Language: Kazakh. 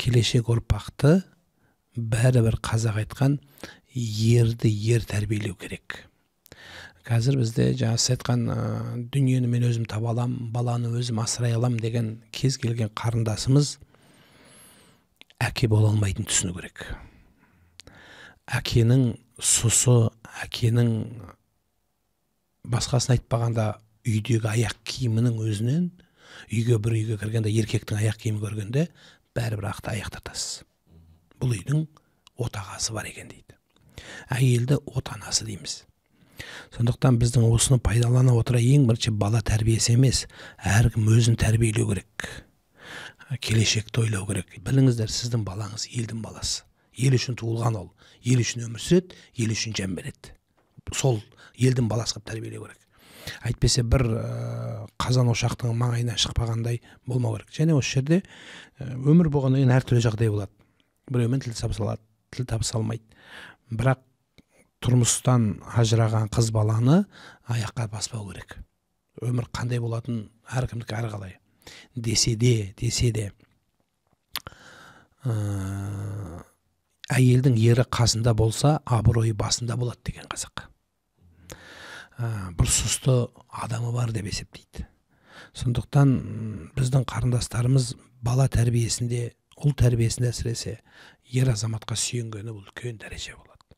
Келешек ұрпақты бәрібір, қазақ айтқан, ерді ер тәрбиелеу керек. Қазір бізде жаңа сіз айтқан дүниені мен өзім таба алам, баланы өзім асырай алам деген кез келген қарындасымыз әке бола алмайтынын түсіну керек. Әкенің сұсы, әкенің басқасын айтпағанда, үйдегі аяқ киімінің өзінен, үйге, бір үйге кіргенде еркектің аяқ киімін көргенде бәрібір ақты аяқ тартасыз. Бұл үйдің отағасы бар екен дейді. Әйелді отанасы дейміз. Сондықтан біздің осыны пайдалана отыра, ең бірінші бала тәрбиесі емес, әркім өзін тәрбиелеу керек, келешекті ойлау керек. Біліңіздер, сіздің балаңыз елдің баласы, ел үшін туылған, ол ел үшін өмір сүреді, ел үшін жан береді. Сол елдің баласы қылып тәрбиелеу керек. Әйтпесе бір қазан ошақтың маңайынан шықпағандай болмау керек. Және осы жерде өмір болғаннан кейін әртүрлі жағдай болады. Біреумен тіл табыса алады, тіл табыса алмайды. Бірақ тұрмыстан ажыраған қыз баланы аяққа баспау керек. Өмір қандай болатын, әркімдікі әрқалай десе де, әйелдің ері қасында болса, абыройы басында болады деген қазақ. Бір сұсты адамы бар деп есептейді. Сондықтан біздің қарындастарымыз бала тәрбиесінде, ұл тәрбиесінде әсіресе ер азаматқа сүйенгені, бұл үлкен дәреже болады.